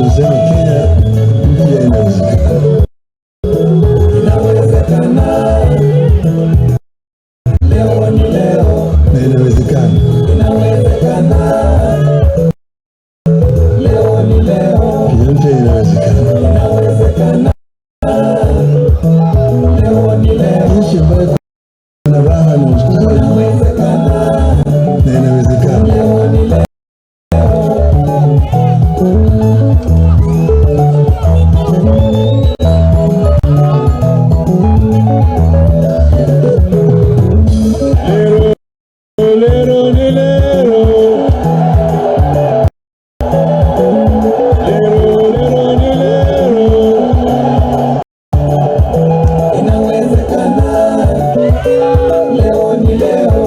Niseme Kenya mpya inawezekana. Na inawezekana. Kenya mpya inawezekana. Nchi ambayo kuna raha na ustawi na inawezekana. Lero ni lero. Lero, lero ni lero. Inawezekana, leo ni leo,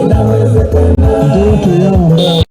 inawezekana. Ndoto yao ambayo